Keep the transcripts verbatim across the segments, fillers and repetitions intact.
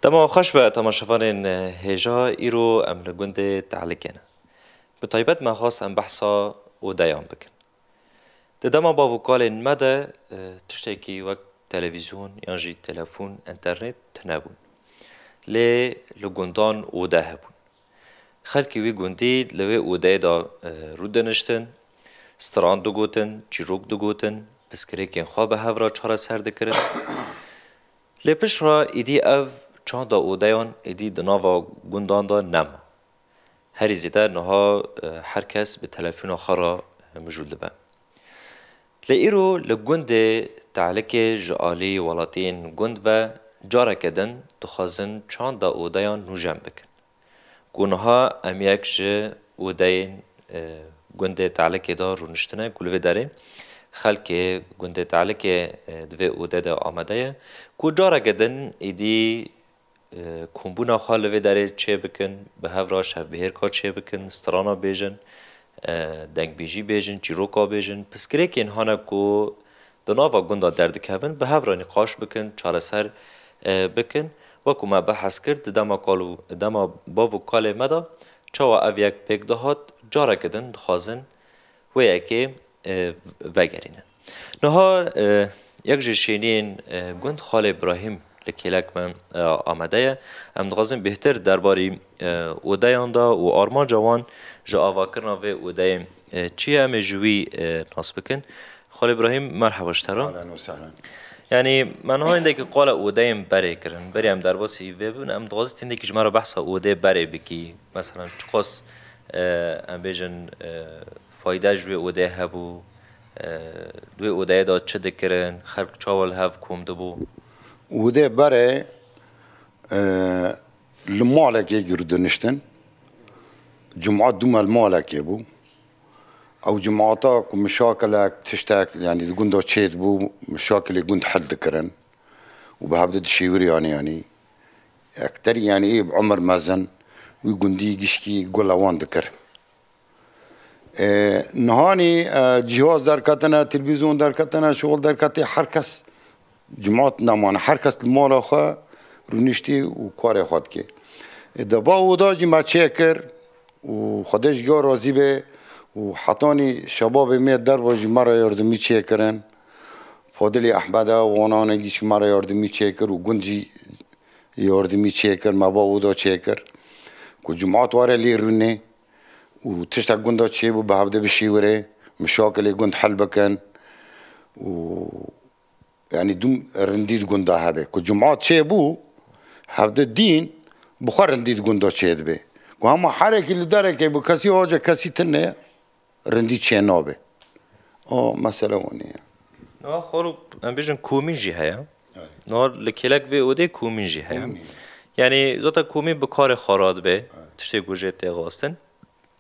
Dema xweş be temaşevanên hêja, îro em li gundê Tehlikê ne. Bi taybet me xwest em behsa odeyan bikin. Di dema bav û kalên me de, e, tiştekî wek televîzyon yan jî telefon, înternet tune bûn. Lê li gundan ode hebûn. Xelkê wî gundî li wê odeyê de, e, rûdiniştin, stran digotin, çîrok digotin, pirsgirêkên xwe bi hev re çareser dikirin. Lê pişt re êdî ev çanda odeyan êdî di nava gundan de nema. Herî zêde niha, e, her kes bi telefona xwe re, e, mijûl dibe. Lê îro li gundê Tehlikê ji alî welatiyên gund ve careke din dixwazin çanda odeyan nûjen bikin. Ku niha em yek ji odeyên, e, gundê Tehlikê de rûniştine, ku li vê derê xelkê gundê Tehlikê, e, di vê ode de amade ye, ku careke din êdî, e, kombûna xwe li vê derê çêbikin, bi hev re şevbihêrka çêbikin, strana bêjin, e, dengbêjî bêjin, çîroka bêjin, pirsgirêkên hene ku di nava gunda derdikevin, bi hev re nîqaş bikin, çareser, e, bikin. Wekû me behs kir, di dema kal û, dema bav û kalê me de çawa ev yek pêk dihat, careke din dixwazin wê yekê, e, vegerînin. Niha, e, yek ji şêniyên, e, gund Xalê Birahîm li kêlek me, e, amade ye. Em dixwazin bêhtir derbarî, e, odeyan de û armanca wan ji avakirina vê odeyê, e, çi ye, em ê ji wî, e, nas bikin. Xalê Birahîm, merheba ji te re. Ahlen û sehlen. Yanî, me niha hindekî qala odeyên berê kirin. Berê em derbasî vê bibin, em dixwazin hindekî ji me re behsa odê berê bikî. Mesela, çiqas, e, em bêjin, e, fayde ji wê odê hebû, e, di wê odeyê de çi dikirin, xelk çawa li hev kom dibû? Odê berê, e, li malekê girûdiniştin. Cuma dû me li malekê bû. Ew cumata ku mişakilek, tiştek, yanî di gunda çê dibû, mişakilê gund hel dikirin û bi hev de dişêwirî yanî, yanî. Ekterî, yanî, ê bi umir mezin, wî gundî gişkî gula wan dikir. E, nihanî, e, cihaz derketine, televîzyon derketine, şixul derketê, her kes cimat nemane, her kes li mala xwe rûniştî û karê xwe dike. E, de ba oda jî me çêkir û Xwedê ji gor razî be û hetanî şebabê me derva jî me re yardimî çêkirin. Fadilê Ehmeda, wana ne gişk me re yardimî çêkir û gund jî yardimî çêkir, me ba oda çêkir. Ku cumat were lê rûnê û tiştek gunda çêbû bi hevde bişîwirê, mişakilê gund hel bikin û, yanî, dûm rindî di gunda hebe. Ku cumat çêbû, hevde dîn bi xwe rindî di gunda çêdibe. Ku hema herekî li derekê bû, kesî oca kesî tune, rindî çênabe. O mesele wan e. Niha xwe em bêjin komîn jî heye. Evet. Niha li kêlek vê odê komîn jî heye. Komîn. Yanî zaten komîn bi karê xwe radibe, evet, tiştê ku jê tê xwestin.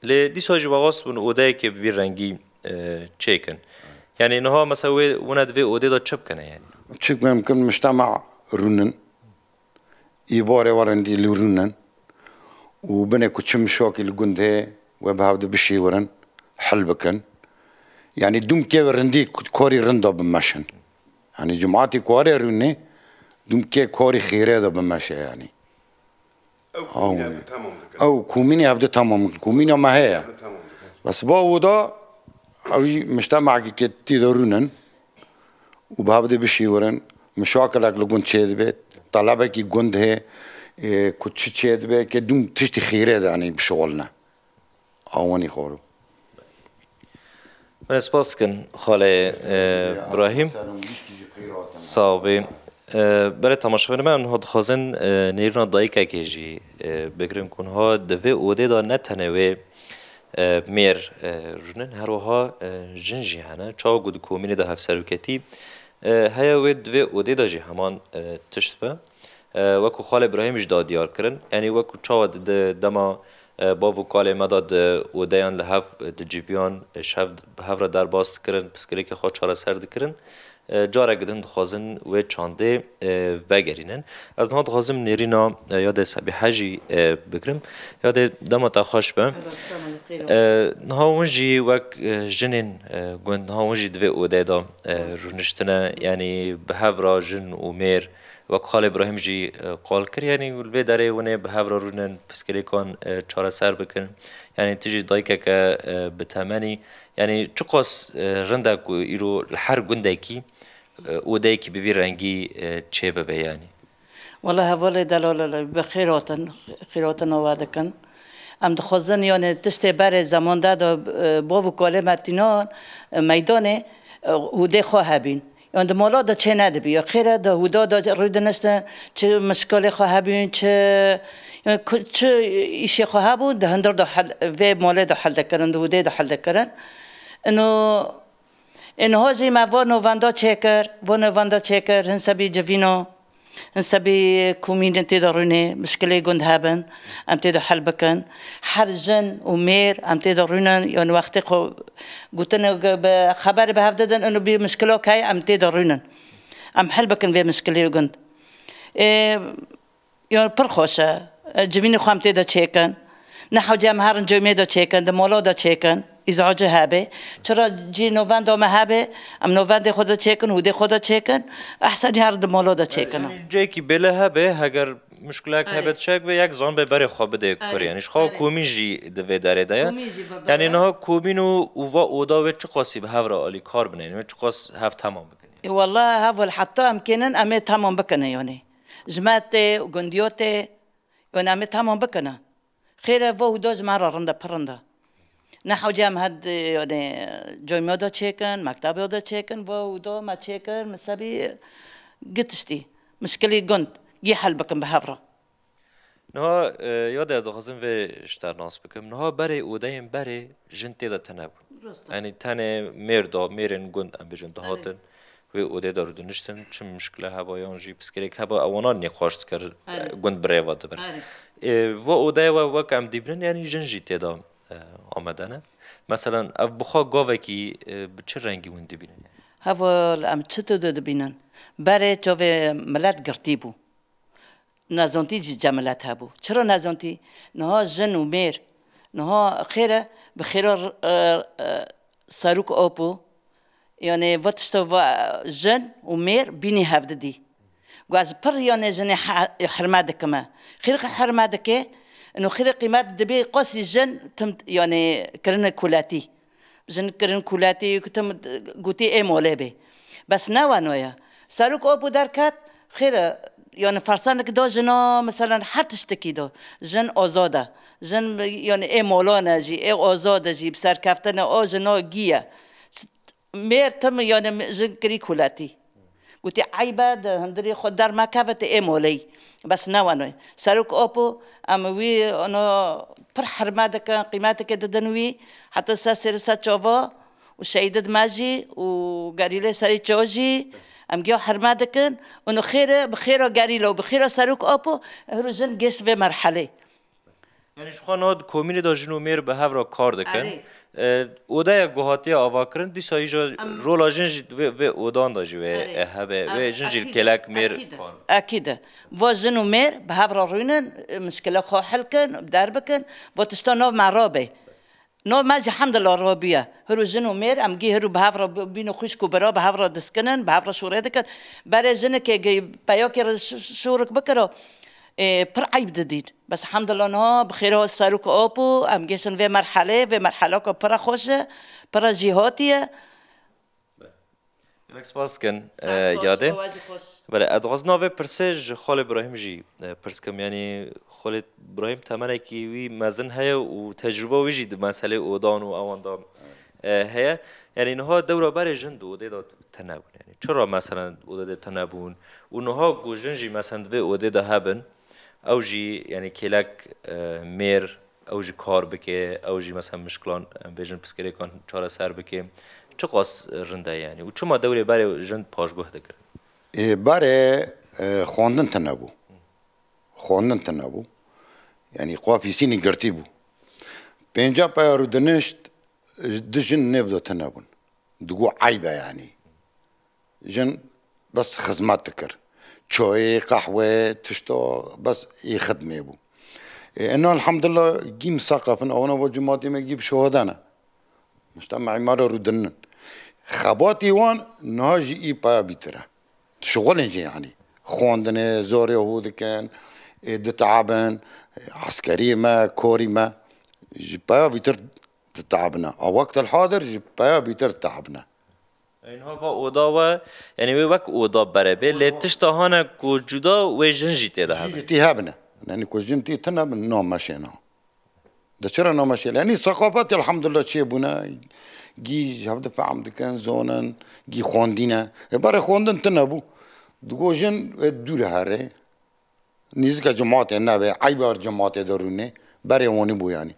Lê dîsa jî we xwest hûn odeyekê bi vî rengî, e, çêkin. Evet. Yanî niha mesela wê, wine di vê odê de çi bikine yanî? Çi bikin, miştema rûnin. Îbarê we rindî li rûnin û binê ku çi mişakî li gund heye, we bi hev de bişîwirin, hel bikin. Yanî dûm kê rindî, karî rinda bimeşin. Yanî cumatî ku were rûnê, dûm kê karî xêrê de bimeşe yanî. Ew komîne bi tamam dikin. Ew komînê hev de tamam dikin. Komîna me heye. Hev de tamam dikin. Bes ba oda, ew jî miştemekî ke tê de rûnin, û bi hev de bişîwirin, mişakilek li gund çêdibe, telebekî gund heye, e, ku çi çêdibe, ke dûm tiştî xêrê de, yanî, bişixulne. Awanî xwe ro. Min spas dikin, xalê, e, Birahîm. Sağ ol bê. E, belê temaşevanê me, em niha dixwazin, e, nêrîna dayikekê jî, e, bigirin ku niha di vê odê de ne tenê wê e, mêr, e, rûnin, her wiha, e, jin jî hene. Çawa ku di komînê de hevseroketî, e, heye, wê di vê odê de jî heman, e, tişt be. E, wekû Xalê Birahîm jî da diyar kirin. Yanî wekû çawa di, di dema, e, bav û kalê me de di odeyan li hev, e, diciviyan, e, şev bi hev re derbas dikirin, pirsgirêkê xwe çareser dikirin. E, careke din dixwazin wê çandê, e, vegerînin. Ez niha dixwazim nêrîna, e, yadê Sebîhe jî, e, bigirim. Yadê, dema te xweş be. E, niha hûn jî wek, e, jinên, e, gund, niha hûn jî di vê odê de, e, rûniştine, yanî bi hev re jin û mêr, Wek Xalê Îbrahîm jî, e, qal kir, yanî li vê derê hûn ê bi hev re rûnin, pirsgirêkan, e, çareser bikin. Yanî tu jî dayikeke, e, bi temenî, yanî çiqas, e, rind e ku îro li her gundekî, e, odeyekî bi vî rengî, e, çêbibe yanî. Wele hevalê delal e, bi xêr hatin, xêr hatina we dikin. Em dixwazin, yanî tiştê berê zemanda de, e, bav û kalê me tîna, e, meydanê, e, hûdê xwe hebîn. Yan di mala de çê nedibî. Ya xêr e, di hûda de rû diniştin, çi mişkalê xwe hebûn, çi, yan ku-, çi îşê xwe hebûn, di hundir de hel, vê malê de hel dikirin, di hûdê de hel dikirin. Ino, ê niha jî me va novenda çêkir, va novenda çêkir, hin sebî civîna, hin sebî komîn tê de rûnê, mişkilê gund hebin, em tê de hel bikin. Her jin û mêr em tê de rûnin, yan wextê xwe gotin, bi xeber bi hev didin, û bi mişkilok heye, em tê de rûnin. Em hel bikin vê mişkilê gund. Ê, yan pir xweş e. Civînê xwe em tê de çêkin. Ne hewce em herin cewmê de çêkin, di mala de çêkin. Îzaci hebe. Çira cî novenda me hebe, em novendê xwe de çêkin, hûdê xwe de çêkin. Ehsenî herin di mala de çêkin. Yanî cihekî bêle hebe, heger muşkilek Erê. hebe, tiştek be, yek zan be berê xwe bide kur. Erê, Yanî ji xwe erê. komîn jî di vê derê de ye. Komîn jî bi Yanî bide. niha komîn û, û va oda wê çiqasî bi hev re alîkar bine, yanî wê çiqas hev temam bikin. Ê, wela heval heta em kênin em ê temam bikine yanî. Ji me tê û gundiyo tê, yanî em ê temam bikine. Xêr e, va hûda ji me re rind e, pir rind e. Ne hewce em hed, yanî, cewmiya de çêkin, mekteba de çêkin, va hûda me çêkir, min sebî gi tiştî, mişkilî gund, gî hel bikin bi hev re. Niha, e, ya de dixwazim vê ji te nas bikim. Niha berê, odeyên berê jin tê de tune bûn. Rast e. Yanî tenê mêr da, mêrên gund em bêjin dihatin. Wê odê de rûdiniştin, çi muşkile heba yan jî pirsgirêk heba, ewana nîqaş dikir, Erê. gund bi rê ve dibir. Erê. E, va odeye we wek em dibînin, yanî jin jî tê de, e, amade ne. Meselen, ev bi xwe gavekî, e, bi çi rengî hûn dibînin? Heval em çi tu de dibînin? Berê çavê milet girtî bû. Nezantî jî cem milet hebû. Çira nezantî? Niha jin û mêr, niha xêr e, bi xêra r-, r-, e, serok apo, yanî va tişta va jin û mêr bînî hev didî. Got ez pir yanî jinê he-, herme dikime. Xêr xwe herme dike, ino xêr qîmet dibê qasî jin tim, yanî kirine kuletî. Jin kirin kuletî, ku tim gotî ê molê bê. Bes ne weno ye. Serok apo derket, xêr e, yanî fersanek da jina, meselen her tiştekî da. Jin azad e. Jin, yanî ê molan e jî, ê azad e jî, bi serkeftin e, o jina gî ye. Mêr tim, yanî jin kirî kuletî. Gotî, eyb e, di hundirê xwe dermekeve, tu ê moleyî. Bes ne weno. Serok apo, em wî, ono, pir herme dikin, qîmeteke didin wî, heta ser sêr ser çava û şehîdê me jî û gerîlê serê çawa jî, em giya herme dikin. Û xêr e, bi xêra gerîla û bi xêra serok apo, hiro jin gêşt vê merhelê. Yanî ji xwe niha di komînê de jin û mêr bi hev re kar dikin. Erê. E, odeya ku hatiye avakirin, dîsa îja Em rola jin jî vê, vê odan de jî wê, Erê. e, hebe, Em wê jin jî li ekîd e, kêlek mêr ekîd e. kar. Ekîd e. Va jin û mêr bi hev re rûnin, e, mişkila xwe hel kin, derbikin, va tişta nav me rabe. Nav me jî hemdillah rabiye. Hiro jin û mêr, em gî hiro bi hev re bi-, bîn û xwişk û bira bi hev re diskinin, bi hev re şûrê dikin. Berê jinikê gi-, peyakê re ş-, ş-, şûrik bikiro, ê, pir eyb didîn. Bes hemdillah niha bi xêra serok apo, em gêşin vê merhelê, vê merhelaka pira xweş e, pira jîhatî ye. Gelek spas dikin, Saet e, xweş, Yadê. Ewa jî xweş. Belê, ez dixwazim navê pirsê ji Xalê Birahîm jî, e, pirs kim. Yanî Xalê Birahîm temenekî wî mezin heye û tecrûba wî jî di meselê odan û ewan de, e, heye. Yanî niha dewra berê jin di odê de tune bûn. Yanî çira meselen odê de tune bûn û niha ku jin jî meselen di vê odê de hebin, ew jî, yanî kêlek, e, mêr, ew jî kar bike, ew jî mesela mişkilan, em bêjin pirsgirêkan çareser bike. Çiqas rind e yanî. Û çima dewrê berê jin paşguh dikirin? Ê, berê, e, xwendin tune bû. Xwendin tune bû. Yanî xwe pîsînî girtî bû. Pênca peya rûdinişt, e, du jin nêvda tune bûn. Digo eyb e yanî. Jin bes xizmet dikir. Çayê, qehwe, tişta bes ê xidmê bû. Ê, ena elhamdulillah gî misaqefin, ewana va cimatê me gî bi şohada ne. Muşta me îmara rûdinin. Xebatê wan niha jî î paya bîtir e. Dişixulin jî yanî. Xwendinê zorê hû dikin, ê diteabin, eskerî me, korî me ji peya bîtir diteabine. A wektel hadir ji peya bîtir diteabine. Ên hava oda we, yanî wê wek oda bere bê, lê tişta hane ku cuda wê jin jî tê de hebe. Jî tî hebine. Yanî ku jin tî tune bin, no meşêna. De çira nameşêle? Yanî seqafet elhamdulillah çêbûne. Gî ji hev de fehm dikin, zonin, gî xwendîne. E, berê xwendin tune bû. Digo jin wê dûre here. Nêzîka cemaatê nebe, eyba cemaatê de rûne. Berê wanî bû yanî.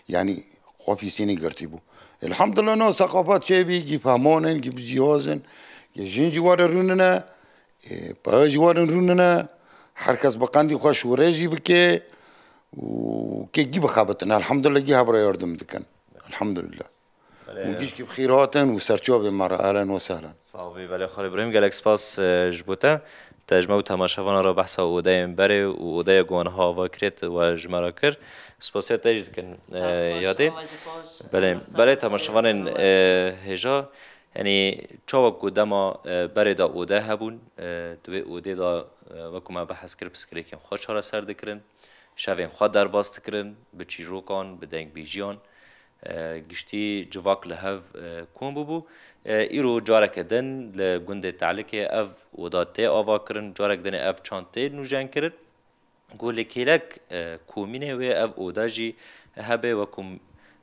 Yanî ofîsînî girtî bû. Elhamdulillah no seqafet çêbî, gî fehmonin, gî bi cihazin. Gî jin jî were rûnine. E, paya jî werin rûnine, her kes bi qendî xwe şûrê jî bike û kê gî bixebitin. Elhamdulillah gî hebra yardim dikin. Elhamdulillah. Û gişkî bi xîr hatin û serçavê me re ehlen we sehlen. Sax bî, belê xalê Îbrahîm, gelek spas, e, ji bo te. Te ji me û temaşevana re behsa odeyên berê û odeya ku wan hava kirêt we ji me re kir. Spasiya te jî dikin, e, Yadê. Belê, belê temaşevanên, e, hêja. Yanî çawa ku dema, e, berê de ode hebûn, e, di wê odê de, e, wekû me behs kir, piskirêkên xwe çareser dikirin, şevên xwe derbas dikirin, bi çîrokan, bi dengbêjiyan, e, giştî civak li hev, e, kom bûbû. E, îro careke din li gundê Telikê ev oda tê avakirin, carek dinê ev çand tê nûjenkirin. Ku li kêlek, e, komînê wê ev oda jî hebe, wekû,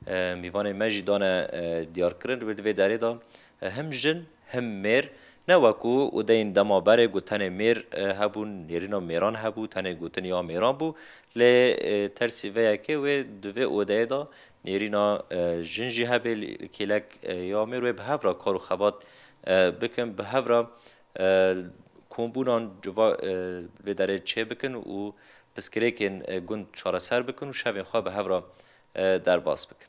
e, mîvanê me jî dane, e, diyarkirin. Wê di vê derê de, e, him jin, him mêr, ne wekû odeyên dema berê ku tenê mêr, e, hebûn, nêrîna mêran hebû, tenê gotin ya mêran bû. Lê, e, tersî vê yekê wê di vê odeyê de nêrîna, e, jin jî hebe, li kêlek, e, ya mêr wê bi hev re kar û xebat, e, bikin, bi hev re e, kombûnan civa, e, vê derê çê bikin û piskirêkên, e, gund çareser bikin û şevên xwe bi hev re, e, derbas bikin.